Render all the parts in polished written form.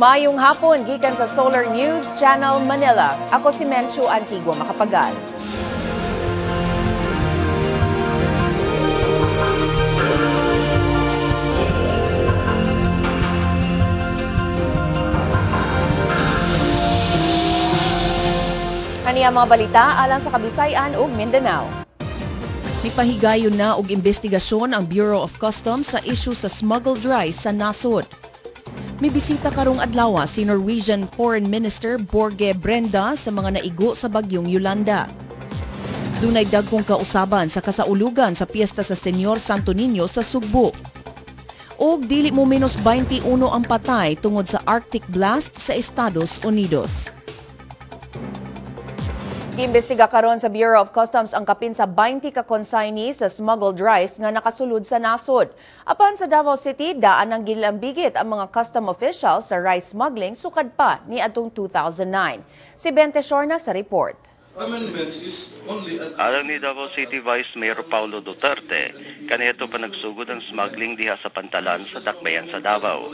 Maayong hapon gikan sa Solar News Channel Manila. Ako si Menchu Antigua Makapagal. Kaniya mga balita alang sa Kabisayan ug Mindanao. Mipahigayon na og investigasyon ang Bureau of Customs sa issue sa smuggled rice sa nasod. Mibisita karong adlaw si Norwegian Foreign Minister Borge Brenda sa mga naigo sa bagyong Yolanda. Dunay dagkong kausaban sa kasaulugan sa piyesta sa Señor Santo Niño sa Sugbo. Og dili mo menos 21 ang patay tungod sa Arctic blast sa Estados Unidos. Giimbestiga karon sa Bureau of Customs ang kapin sa 20 ka consignee sa smuggled rice nga nakasulod sa nasod. Apan sa Davao City, daan ang gilambigit ang mga custom officials sa rice smuggling sukad pa ni atong 2009. Si Bente Shorna sa report. Alang ni Davao City Vice Mayor Paulo Duterte, kaniadto pa nagsugod ang smuggling diha sa pantalan sa Dakbayan sa Davao.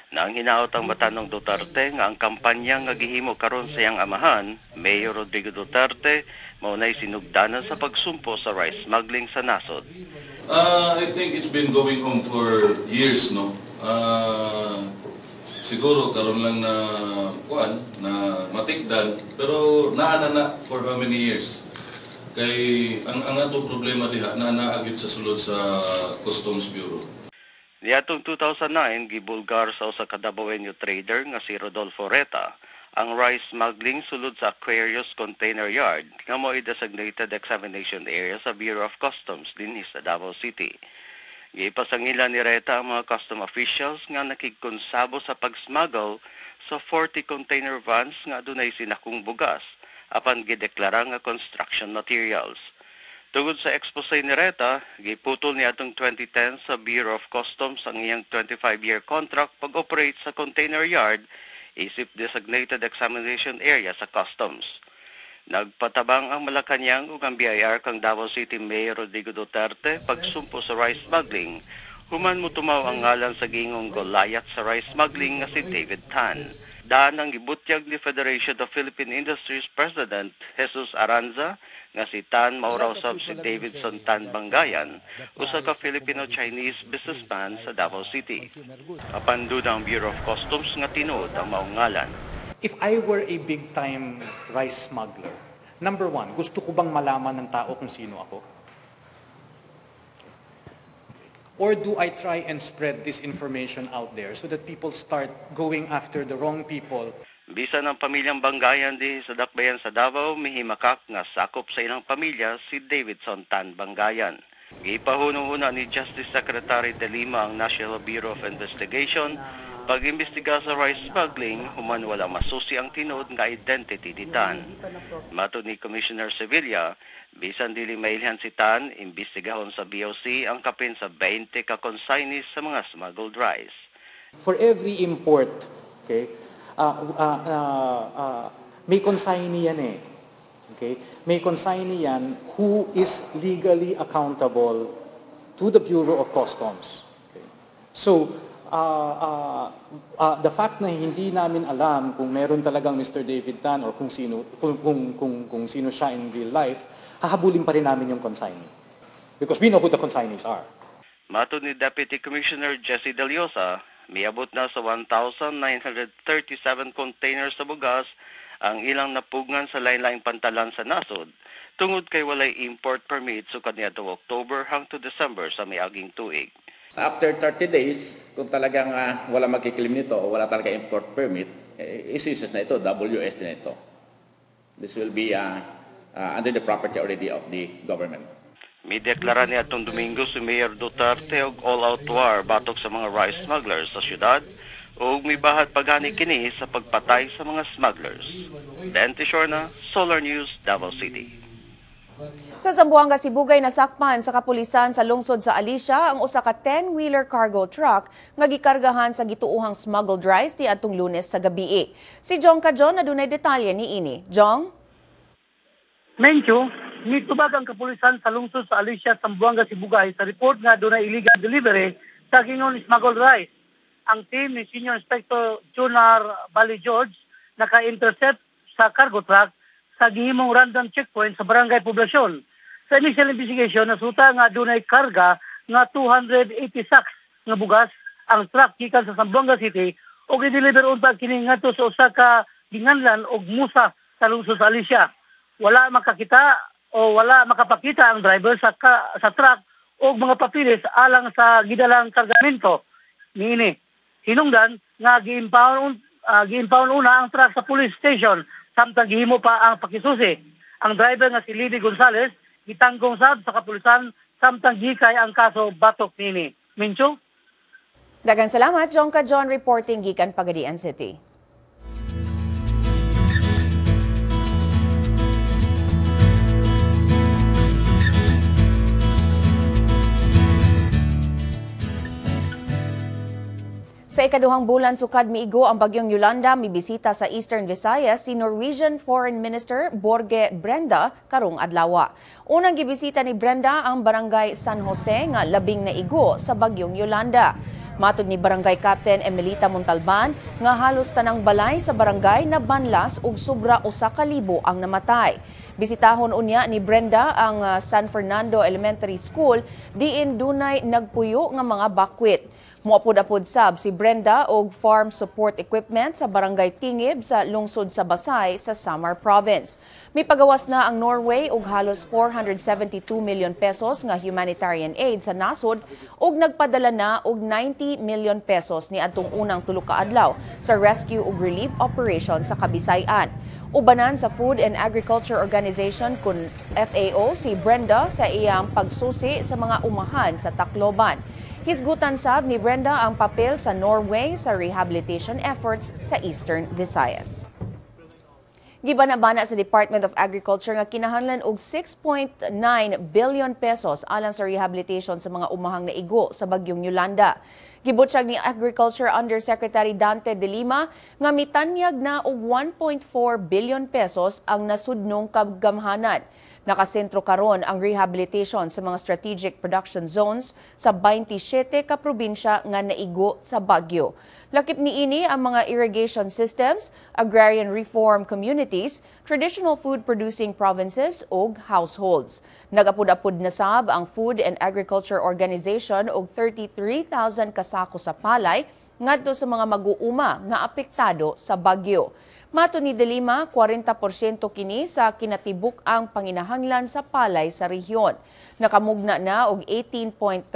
Nang hinaot ang matanong Duterte nga ang kampanya nga gihimo karon sa iyang amahan, Mayor Rodrigo Duterte, maunay sinugdanan sa pagsumpo sa rice smuggling sa nasod. I think it's been going on for years, no? Siguro karon lang na kuan na matikdan, pero naa na for how many years? Kay ang atong problema diha na naagit sa sulod sa Customs Bureau. Niadtong 2009, gibulgar sa usa ka Davaoenyo trader nga si Rodolfo Reta ang rice smuggling sulod sa Aquarius Container Yard nga mo'y designated examination area sa Bureau of Customs dinhi sa Davao City. Gipasangila ni Reta ang mga custom officials nga nakigkonsabo sa pag-smuggle sa 40 container vans nga adunay sinakong bugas apan gideklara nga construction materials. Tungod sa expose ni Reta, giputol niya atong 2010 sa Bureau of Customs ang iyang 25-year contract pag-operate sa container yard isip designated examination area sa Customs. Nagpatabang ang Malacañang ug ang BIR kang Davao City Mayor Rodrigo Duterte pagsumpo sa rice smuggling. Human mo tumaw ang ngalan sa gingong Goliath sa rice smuggling nga si David Tan. Daan ang gibutyag ni Federation of Philippine Industries President Jesus Aranza nga si Tan mauraw sab si Davidson Tan Bangayan, usa ka Filipino-Chinese businessman sa Davao City. Apan duda ang Bureau of Customs nga tinuod ang maong ngalan. If I were a big-time rice smuggler, number one, gusto ko bang malaman ng tao kung sino ako? Or do I try and spread this information out there so that people start going after the wrong people? Bisan ang pamilyang Bangayan di sa Dakbayan sa Davao, mihimakak nga sakop sa ilang pamilya si Davidson Tan Bangayan. Gipahunong-una ni Justice Secretary De Lima ang National Bureau of Investigation pag-imbestiga sa rice smuggling, human wala masusi ang tinuod nga identity ni Tan. Matod ni Commissioner Sevilla, bisan dili mailhan si Tan, imbestigahon sa BOC ang kapin sa 20 ka consignees sa mga smuggled rice. For every import, okay, may consignee yan eh. Okay? May consignee yan who is legally accountable to the Bureau of Customs. Okay? So, the fact na hindi namin alam kung meron talagang Mr. David Tan or kung sino kung sino siya in real life, hahabulin pa rin namin yung consignee. Because we know who the consignees are. Matod ni Deputy Commissioner Jesse Deliosa, miabot na sa 1,937 containers sa bugas ang ilang napugngan sa lain-laing pantalan sa nasod tungod kay walay import permit sukad niadtong October hangtod December sa miaging tuig. After 30 days, kung talagang wala magkiklaim nito o wala talaga import permit, isisis na ito, WSD na ito. This will be under the property already of the government. Mideklara niya atong Domingo si Mayor Duterte og all-out war batok sa mga rice smugglers sa syudad ug mibahat pagani kini sa pagpatay sa mga smugglers. Dante Shorna, Solar News, Davao City. Sa Zamboanga Sibugay nasakpan sa kapulisan sa lungsod sa Alicia ang usa ka 10-wheeler cargo truck nga gikargahan sa gituohang smuggled rice niadtong Lunes sa gabii. Si Jong Cajon adunay detalye niini. Jong? Mencho, nitubag ang kapulisan sa lungsod sa Alicia, Zamboanga Sibugay sa report nga dunay illegal delivery sa gingon smuggled rice. Ang team ni Senior Inspector Junar Bali George naka-intercept sa cargo truck sa gihimong random checkpoint sa Barangay Poblacion. Sa initial investigation, nasuta nga dunay karga nga 280 sacks nga bugas ang truck gikan sa Zamboanga City ug i-deliver unta kini ngadto sa usa ka ginganlan og Musa sa lungsod sa Alicia. Wala makakita o wala makapakita ang driver sa truck og mga papeles alang sa gidalang kargamento niini. Hinungdan nga gi-impound una ang truck sa police station samtang gihimo pa ang pakisusi. Ang driver nga si Libby Gonzales gitanggong sab sa kapulisan samtang gikay ang kaso batok niini. Mincho? Daghang salamat, Jongka John reporting gikan Pagadian City. Sa ikaduhang bulan sukad miigo ang bagyong Yolanda, mibisita sa Eastern Visayas si Norwegian Foreign Minister Borge Brenda karong adlawa. Unang gibisita ni Brenda ang Barangay San Jose nga labing naigo sa bagyong Yolanda. Matod ni Barangay Captain Emelita Montalban nga halos tanang balay sa barangay nabanlas ug sobra 1,000 ang namatay. Bisitahon unya ni Brenda ang San Fernando Elementary School diin dunay nagpuyo nga mga bakwit. Muapod-apod sab si Brenda og farm support equipment sa Barangay Tingib sa lungsod sa Basay sa Samar Province. Mipagawas na ang Norway og halos 472 million pesos nga humanitarian aid sa nasod ug nagpadala na og 90 million pesos niadtong unang tulo ka adlaw sa rescue ug relief operation sa Kabisayan. Ubanan sa Food and Agriculture Organization kun FAO si Brenda sa iyang pagsusi sa mga umahan sa Tacloban. Hisgutan sab ni Brenda ang papel sa Norway sa rehabilitation efforts sa Eastern Visayas. Gibana-bana sa Department of Agriculture nga kinahanglan og 6.9 billion pesos alang sa rehabilitation sa mga umahang naigo sa bagyong Yolanda. Gibutyag ni Agriculture Undersecretary Dante De Lima nga mitanyag na og 1.4 billion pesos ang nasudnong kagamhanan. Nakasentro karon ang rehabilitation sa mga strategic production zones sa 27 ka probinsya nga naigo sa bagyo. Lakip niini ang mga irrigation systems, agrarian reform communities, traditional food producing provinces ug households. Nagapud-apud na sab ang Food and Agriculture Organization og 33,000 kasako sa palay ngadto sa mga mag-uuma nga apektado sa bagyo. Mato ni De Lima, 40% kini sa kinatibuk ang panginahanglan sa palay sa rehiyon. Nakamugna na og 18.34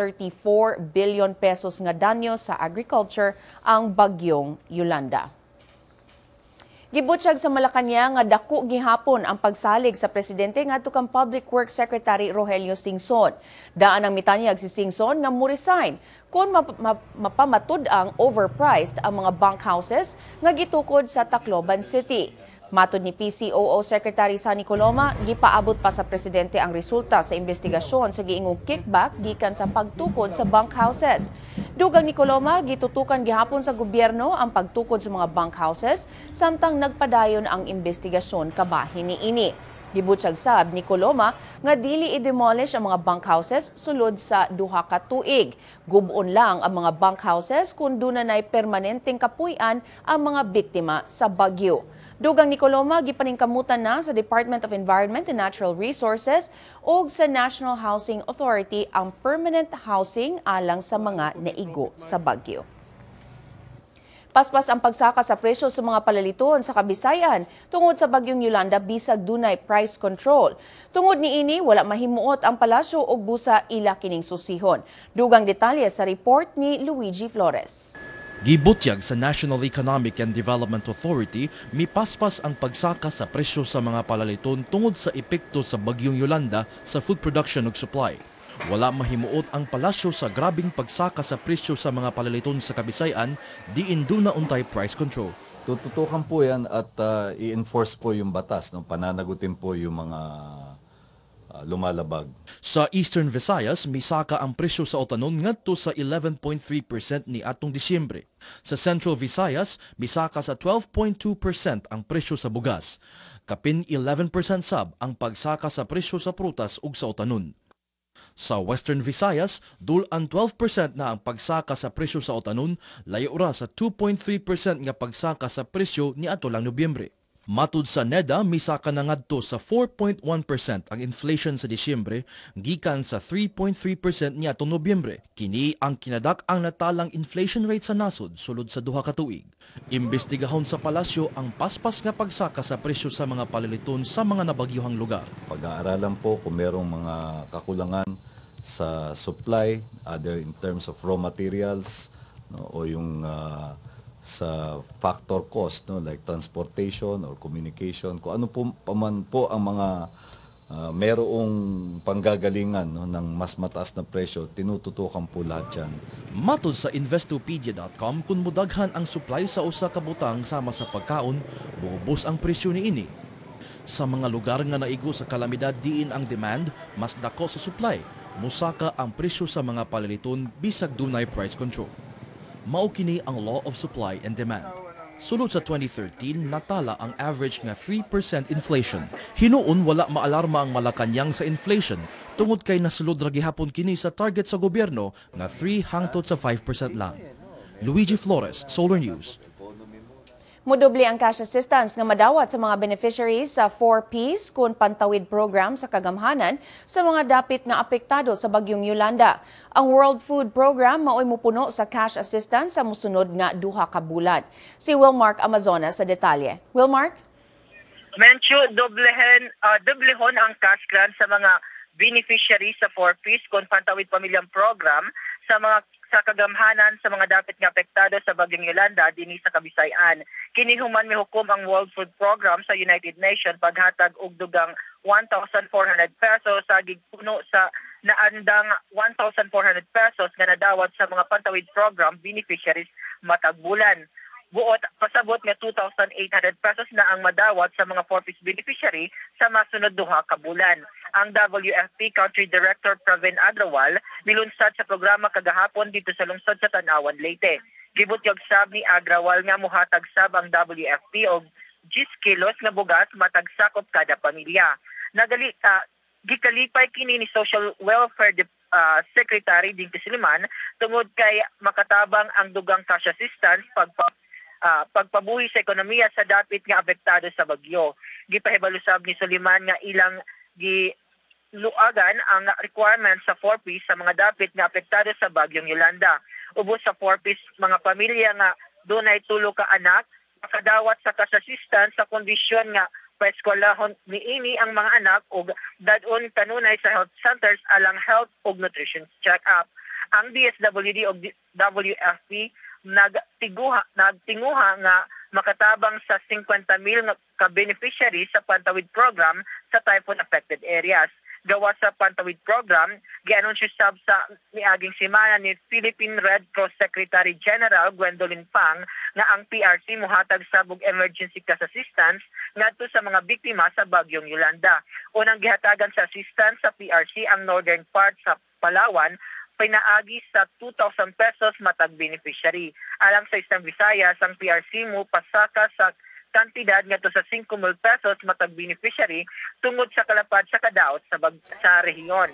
billion pesos nga danyo sa agriculture ang bagyong Yolanda. Gibutyag sa Malacañang nga dako gihapon ang pagsalig sa presidente ngadto kang Public Works Secretary Rogelio Singson. Daan ang mitanyag si Singson nga mo-resign kung mapamatud-ang overpriced ang mga bunk houses nga gitukod sa Tacloban City. Matod ni PCOO Secretary Sonny Coloma, gipaabot pa sa presidente ang resulta sa investigasyon sa giingong kickback gikan sa pagtukod sa bunk houses. Dugang ni Coloma, gitutukan gihapon sa gobyerno ang pagtukod sa mga bunk houses samtang nagpadayon ang investigasyon kabahin niini. Gibutyag sab ni Coloma nga dili i-demolish ang mga bunk houses sulod sa 2 ka tuig. Gub-on lang ang mga bunk houses kung dunay permanenteng kapuy-an ang mga biktima sa bagyo. Dugang ni Coloma, gipaningkamutan na sa Department of Environment and Natural Resources ug sa National Housing Authority ang permanent housing alang sa mga naigo sa bagyo. Paspas ang pagsaka sa presyo sa mga palaliton sa Kabisayan tungod sa bagyong Yolanda bisag dunay price control. Tungod niini, wala mahimuot ang palasyo og busa ila kining susihon. Dugang detalye sa report ni Luigi Flores. Gibutyag sa National Economic and Development Authority, mipaspas ang pagsaka sa presyo sa mga palaliton tungod sa epekto sa bagyong Yolanda sa food production ug supply. Wala mahimuot ang palasyo sa grabing pagsaka sa presyo sa mga palaliton sa Kabisayan, diin duna untay price control. Tututukan po yan at i-enforce po yung batas, no? Pananagutin po yung mga lumalabag. Sa Eastern Visayas, misaka ang presyo sa otanon ngadto sa 11.3% ni atong Disyembre. Sa Central Visayas, misaka sa 12.2% ang presyo sa bugas. Kapin 11% sab ang pagsaka sa presyo sa prutas ug sa otanon. Sa Western Visayas, dul-an 12% na ang pagsaka sa presyo sa utanon, layo ra sa 2.3% nga pagsaka sa presyo niadto lang Nobyembre. Matud sa NEDA, misaka na ngadto sa 4.1% ang inflation sa Disyembre gikan sa 3.3% niadtong Nobyembre. Kini ang kinadak-ang natalang inflation rate sa nasod sulod sa 2 ka tuig. Imbestigahon sa palasyo ang paspas nga pagsaka sa presyo sa mga paliliton sa mga nabagyuhang lugar. Pag-aaralan po kung merong mga kakulangan sa supply, either in terms of raw materials, no, o yung sa factor cost, no, like transportation or communication, kung ano po pa man po ang mga merong panggagalingan, no, ng mas mataas na presyo, tinututukan po lahat yan. Matud sa Investopedia.com, kung mudaghan ang supply sa usa ka butang sama sa pagkaon, muubos ang presyo niini. Sa mga lugar nga naigo sa kalamidad diin ang demand mas dako sa supply, musaka ang presyo sa mga paliliton bisag dunay price control. Mao kini ang law of supply and demand. Sulod sa 2013, natala ang average nga 3% inflation. Hinuon wala maalarma ang Malacañang sa inflation tungod kay nasulod ra gihapon kini sa target sa gobyerno nga 3 hangtod sa 5% lang. Luigi Flores, Solar News. Mudubli ang cash assistance nga madawat sa mga beneficiaries sa 4Ps kun Pantawid program sa kagamhanan sa mga dapit nga apektado sa bagyong Yolanda. Ang World Food Program maoy mupuno sa cash assistance sa mosunod nga 2 ka bulan. Si Wilmark Amazonas sa detalye. Wilmark? Menchu, doblehon ang cash grant sa mga beneficiaries sa 4Ps kun Pantawid Pamilyang Program sa kagamhanan sa mga dapit nga apektado sa bagyong Yolanda dinhi sa Kabisayan. Kini human mihukom ang World Food Program sa United Nations paghatag og dugang 1,400 pesos sa gigpuno sa naandang 1,400 pesos nga nadawat sa mga Pantawid Program beneficiaries matag bulan. Buot pasabot nga 2,800 pesos na ang madawat sa mga 4Ps beneficiary sa masunod 2 ka bulan. Ang WFP Country Director Pravin Agrawal milunsad sa programa kagahapon dito sa lungsod sa Tanawan, Leyte. Gibutyog sab ni Agrawal nga muhatag sab ang WFP og 10 kilos nga bugas matag sakop kada pamilya. Gikalipay kini ni Social Welfare Secretary Dinky Soliman tungod kay makatabang ang dugang cash assistance pagpabuhi sa ekonomiya sa dapit nga apektado sa bagyo. Gipahibalo sab ni Soliman nga ilang giluagan ang requirements sa 4Ps sa mga dapit nga apektado sa bagyong Yolanda. Ubos sa 4Ps mga pamilya nga dunay 3 ka anak makadawat sa cash assistance sa kondisyon nga paeskwelahon niini ang mga anak og dad-on kanunay sa health centers alang health ug nutrition check-up. Ang DSWD og WFP nagtinguha nga makatabang sa 50,000 nga ka-beneficiary sa Pantawid Program sa typhoon-affected areas. Gawa sa Pantawid Program, gianunsyo sab sa miaging semana ni Philippine Red Cross Secretary General Gwendolyn Pang nga ang PRC mohatag sab og emergency cash assistance ngadto sa mga biktima sa bagyong Yolanda. Unang gihatagan sa assistance sa PRC ang northern part sa Palawan pinaagi sa 2,000 pesos matag beneficiary. Alang sa Eastern Visayas, ang PRC mo pasaka sa kantidad ngadto sa 5,000 pesos matag beneficiary tungod sa kalapad sa kadaot sa rehiyon.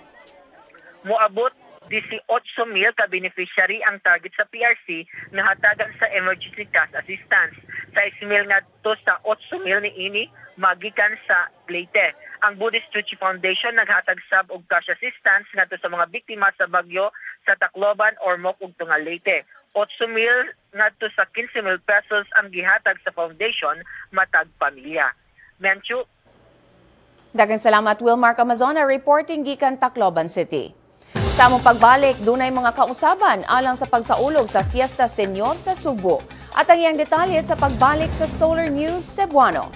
Moabot 18,000 ka beneficiary ang target sa PRC nga hatagan sa emergency cash assistance. 6,000 ngadto sa 8,000 niini magikan sa Leyte. Ang Buddhist Tzu Chi Foundation naghatag sab og cash assistance ngadto sa mga biktima sa bagyo sa Tacloban, Ormoc ug Tunga, Leyte. 8,000 ngadto sa 15,000 pesos ang gihatag sa foundation matag pamilya. Menchu. Daghang salamat, Wilmark Amazona, reporting gikan Tacloban City. Sa among pagbalik, dunay mga kausaban alang sa pagsaulog sa Fiesta Senior sa Sugbo. At ang iyang detalye sa pagbalik sa Solar News Cebuano.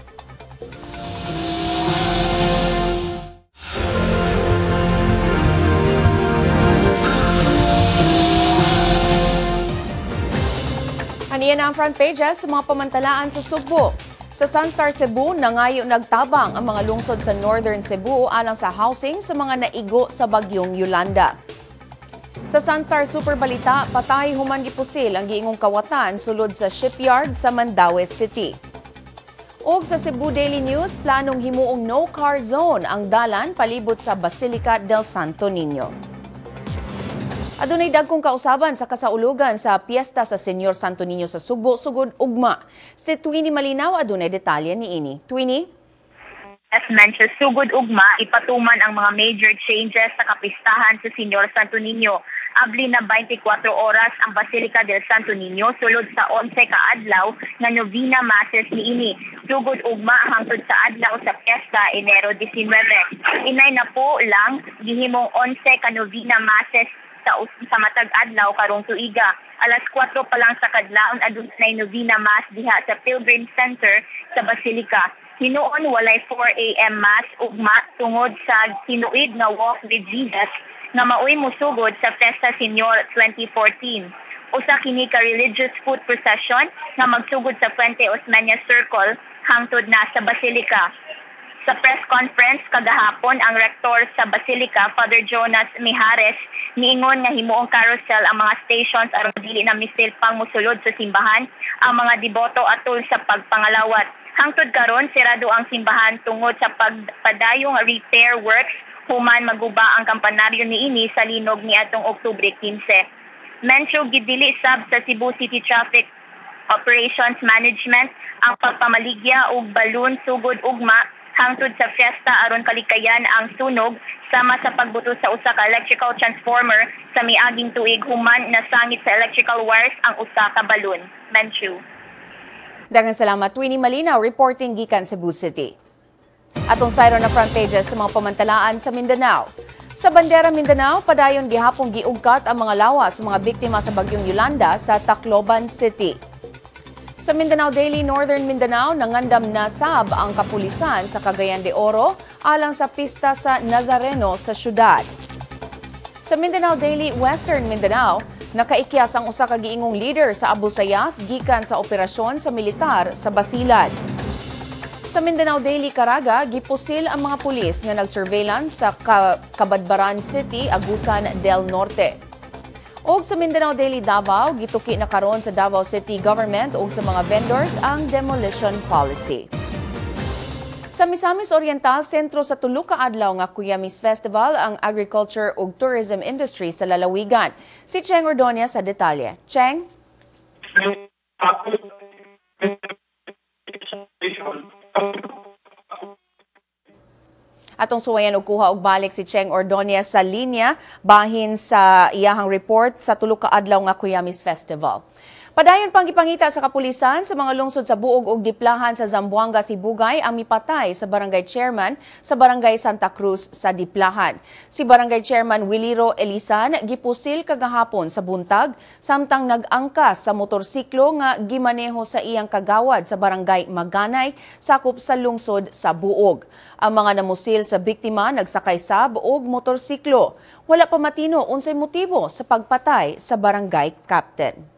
Haniya na ang front pages sa mga pamantalaan sa Sugbo. Sa Sunstar Cebu, nangayo nagtabang ang mga lungsod sa Northern Cebu alang sa housing sa mga naigo sa bagyong Yolanda. Sa Sunstar Super Balita, patay human gipusil ang giingong kawatan sulod sa shipyard sa Mandaue City. Og sa Cebu Daily News, planong himuong no-car zone ang dalan palibot sa Basilica del Santo Niño. Adunay dagkong kausaban sa kasaulugan sa piyesta sa Señor Santo Niño sa Sugbo sugod ugma. Si Twini Malinaw adunay detalye niini. Twini? As mentioned, sugod ugma, ipatuman ang mga major changes sa kapistahan sa Señor Santo Niño. Abli na 24 oras ang Basilica del Santo Niño sulod sa 11 ka adlaw nga novena masses niini. Sugod ugma hangtod sa adlaw sa piyesta, Enero 19. Inay na po lang gihimong 11 ka novena masses sa matag adlaw karong tuiga. Alas 4 pa lang sa kadlawon, adunay novena mass diha sa Pilgrim Center sa Basilica. Hinuon walay 4 a.m. mass ugma tungod sa tinuig nga Walk with Jesus nga maoy musugod sa Fiesta Señor 2014. Usa kini ka religious foot procession nga magsugod sa Fuente Osmeña Circle hangtod na sa Basilica. Sa press conference kagahapon, ang rektor sa Basilica, Father Jonas Mijares, niingon nga himuong carousel ang mga stations aron dili na misil pang musulod sa simbahan ang mga deboto atol sa pagpangalawat. Hangtod karon, sirado ang simbahan tungod sa pagpadayong repair works human maguba ang kampanaryo niini sa linog niadtong Oktubre 15. Mencho, gidili sab sa Cebu City Traffic Operations Management ang pagpamaligya og balloon sugod ugma hangtod sa fiesta aron kalikayan ang sunog sama sa pagbuto sa usa ka electrical transformer sa miaging tuig human nasangit sa electrical wires ang usa ka balloon. Menchu. Daghang salamat, Twini Malinaw, reporting gikan Cebu City. Atong sayron na front pages sa mga pamantalaan sa Mindanao. Sa Bandera Mindanao, padayon gihapong giugkat ang mga lawas sa mga biktima sa bagyong Yolanda sa Tacloban City. Sa Mindanao Daily, Northern Mindanao, nangandam na sab ang kapulisan sa Cagayan de Oro alang sa pista sa Nazareno sa syudad. Sa Mindanao Daily, Western Mindanao, nakaikyas ang usa ka giingong leader sa Abu Sayyaf gikan sa operasyon sa militar sa Basilan. Sa Mindanao Daily Caraga, gipusil ang mga pulis nga nag-surveillance sa Cabadbaran City, Agusan del Norte. Og sa Mindanao Daily Davao, gituki na karon sa Davao City Government ug sa mga vendors ang demolition policy. Sa Misamis Oriental, sentro sa tulo ka adlaw nga Kuyamis Festival ang agriculture ug tourism industry sa lalawigan. Si Cheng Ordonia sa detalye. Cheng? Atong suwayan og kuha og balik si Cheng Ordonia sa linya bahin sa iyahang report sa tulo ka adlaw nga Kuyamis Festival. Padayon pang gipangita sa kapulisan sa mga lungsod sa Buog ug Diplahan sa Zamboanga, Sibugay ang mipatay sa barangay chairman sa barangay Santa Cruz sa Diplahan. Si barangay chairman Wiliro Elisan gipusil kagahapon sa buntag samtang nag-angkas sa motorsiklo nga gimaneho sa iyang kagawad sa barangay Maganay sakop sa lungsod sa Buog. Ang mga namusil sa biktima nagsakay sab og motorsiklo. Wala pa matino unsay motibo sa pagpatay sa barangay captain.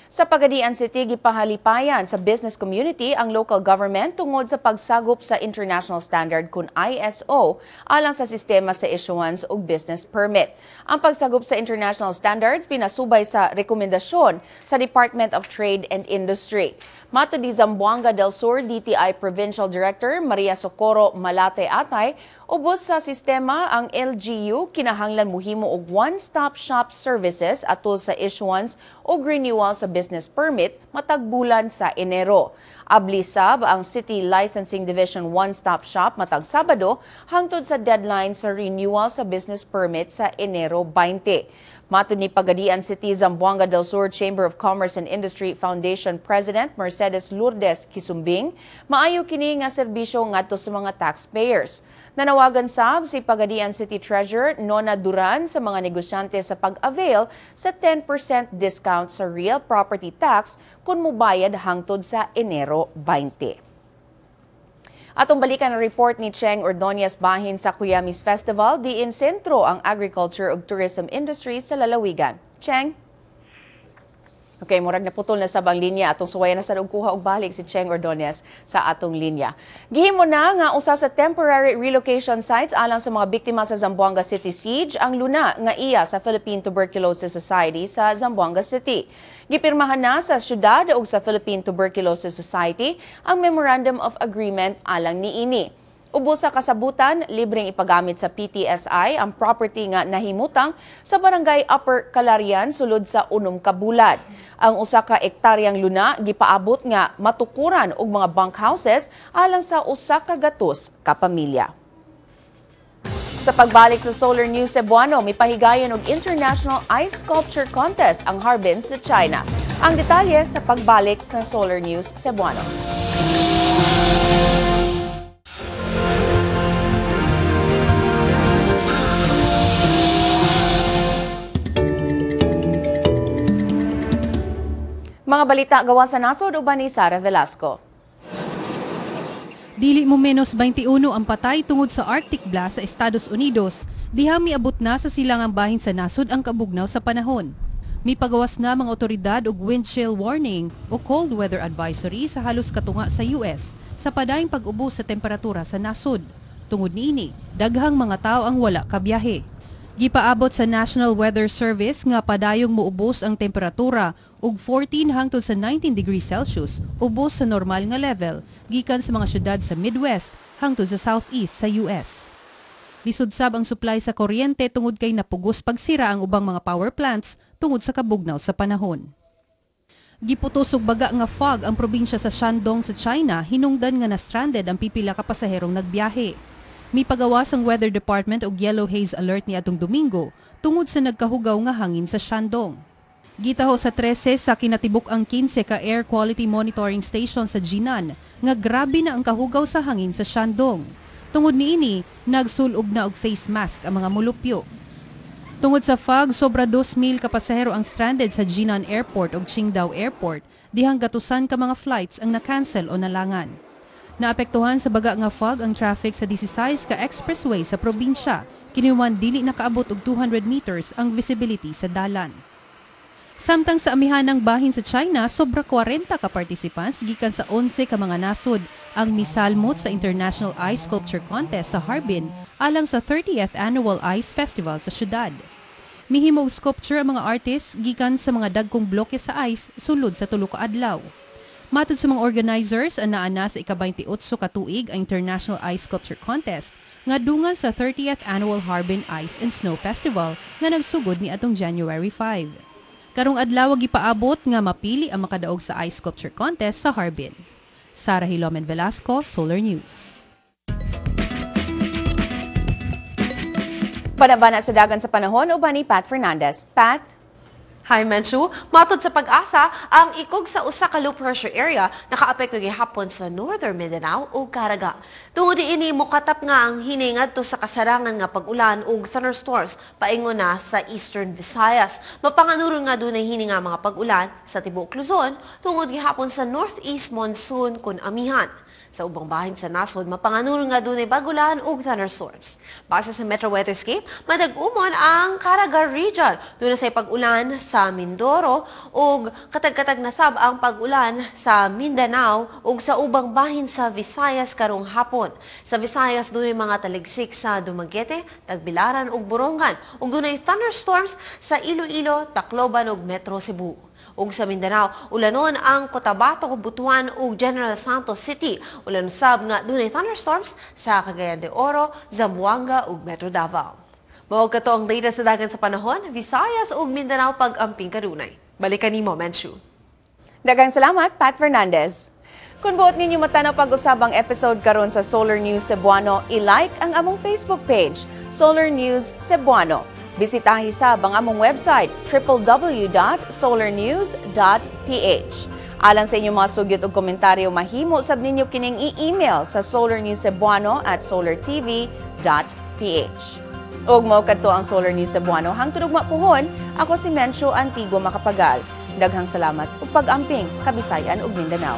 Sa Pagadian City, gipahalipayan sa business community ang local government tungod sa pagsagop sa International Standard kun ISO alang sa sistema sa issuance og business permit. Ang pagsagop sa international standards pinasubay sa rekomendasyon sa Department of Trade and Industry. Matod ni Zamboanga del Sur DTI Provincial Director Maria Socorro Malate Atay, ubos sa sistema ang LGU kinahanglan muhimo og one-stop shop services atol sa issuance og renewal sa business permit matag bulan sa Enero. Abli sab ang City Licensing Division one-stop shop matag Sabado hangtod sa deadline sa renewal sa business permit sa Enero 20. Matod ni Pagadian City Zamboanga del Sur Chamber of Commerce and Industry Foundation President Mercedes Lourdes Quisumbing, maayo kini nga serbisyo ngadto sa mga taxpayers. Nanawagan sab si Pagadian City Treasurer Nona Duran sa mga negosyante sa pag-avail sa 10% discount sa real property tax kung mubayad hangtod sa Enero 20. Atong balikan ang report ni Cheng Ordonez bahin sa Kuyamis Festival, diin sentro ang agriculture ug tourism industry sa lalawigan. Cheng? Okay, murag naputol na sa bang linya. Atong suwayan na sa og kuha og balik si Cheng Ordonez sa atong linya. Gihimo na nga usa sa temporary relocation sites alang sa mga biktima sa Zamboanga City siege ang luna nga iya sa Philippine Tuberculosis Society sa Zamboanga City. Gipirmahan na sa syudad ug sa Philippine Tuberculosis Society ang Memorandum of Agreement alang niini. Ubos sa kasabutan, libreng ipagamit sa PTSI ang property nga nahimutang sa Barangay Upper Calarian sulod sa 6 ka bulan. Ang usa ka ektaryang luna gipaabot nga matukuran og mga bunkhouses alang sa 100 ka pamilya. Sa pagbalik sa Solar News Cebuano, may pahigayon og International Ice Sculpture Contest ang Harbin sa China. Ang detalye sa pagbalik ng Solar News Cebuano. Mga balita gawa sa nasod uban ni Sara Velasco. Dili mo menos 21 ang patay tungod sa Arctic blast sa Estados Unidos. Diha miabot na sa silangang bahin sa nasod ang kabugnaw sa panahon. Mipagawas na mga otoridad og wind chill warning o cold weather advisory sa halos katunga sa US sa padayong pag-ubo sa temperatura sa nasod. Tungod niini, daghang mga tao ang wala kabiyahe. Gipaabot sa National Weather Service nga padayong muubos ang temperatura og 14 hangtod sa 19 degrees Celsius ubos sa normal nga level gikan sa mga syudad sa Midwest hangtod sa Southeast sa US. Lisod sab ang supply sa kuryente tungod kay napugos pagsira ang ubang mga power plants tungod sa kabugnaw sa panahon. Giputos og baga nga fog ang probinsya sa Shandong sa China hinungdan nga na-stranded ang pipila ka pasaherong nagbiyahe. Mipagawas ang Weather Department og Yellow Haze Alert niadtong Domingo tungod sa nagkahugaw nga hangin sa Shandong. Gitaho sa 13 sa kinatibuk ang 15 ka air quality monitoring station sa Jinan nga grabe na ang kahugaw sa hangin sa Shandong. Tungod niini, nagsulob na og face mask ang mga mulupyo. Tungod sa fog, sobra 2,000 ka pasahero ang stranded sa Jinan Airport ug Qingdao Airport, dihang gatusan ka mga flights ang na-cancel o nalangan. Naapektuhan sa baga nga fog ang traffic sa 16 ka expressway sa probinsya, kiniwan dili nakaabot og 200 meters ang visibility sa dalan. Samtang sa amihanang bahin sa China, sobra 40 ka participants gikan sa 11 ka mga nasod ang misalmot sa International Ice Sculpture Contest sa Harbin alang sa 30th Annual Ice Festival sa syudad. Mihimog sculpture ang mga artists gikan sa mga dagkong bloke sa ice sulod sa tulo ka adlaw. Matod sa mga organizers, ana-ana sa ika-28 ka tuig ang International Ice Sculpture Contest nga dungan sa 30th Annual Harbin Ice and Snow Festival nga nagsugod ni atong January 5. Karong adlaw gipaabot nga mapili ang makadaog sa Ice Sculpture Contest sa Harbin. Sara Hilomen Velasco, Solar News. Panabana sa dagan sa panahon uban ni Pat Fernandez. Pat? Hi, Menchu. Matod sa pag-asa, ang ikog sa usa ka low pressure area nakaapekto gihapon sa Northern Mindanao ug Caraga. Tungod niini mokatap nga ang hining ngadto sa kasarangan nga pag-ulan ug thunderstorms paingon na sa Eastern Visayas. Mapanganuron nga dunay hining nga mga pag-ulan sa tibuok Luzon tungod gihapon sa northeast monsoon kun amihan. Sa ubang bahin sa nasod, mapanganuron nga dunay bagulan ug thunderstorms. Base sa Metro Weatherscape, madag-umon ang Caraga region. Dunay say pag-ulan sa Mindoro ug katag-katag na sab ang pag-ulan sa Mindanao ug sa ubang bahin sa Visayas karong hapon. Sa Visayas dunay mga taligsik sa Dumaguete, Tagbilaran ug Borongan ug dunay thunderstorms sa Iloilo, Tacloban ug Metro Cebu. Ug sa Mindanao, ulanon ang Cotabato, Butuan ug General Santos City. Ulan usab nga dunay thunderstorms sa Cagayan de Oro, Zamboanga ug Metro Davao. Mao kato ang latest sa dagan sa panahon, Visayas ug Mindanao pag-amping kadunay. Balikan nimo, Menchu. Daghang salamat, Pat Fernandez. Kung buot ninyo matanaw pag-usab ang episode karon sa Solar News Cebuano, i-like ang among Facebook page, Solar News Cebuano. Bisitahi sab ang among website www.solarnews.ph. Alang sa inyong mga sugyot ug komentaryo, mahimo sab ninyo kining i-email sa solarnewscebuano@solartv.ph. Ug mao kadto ang Solar News Cebuano hangtod ugma puhon, ako si Mencho Antigua Macapagal. Daghang salamat ug pag-amping Kabisayan ug Mindanao.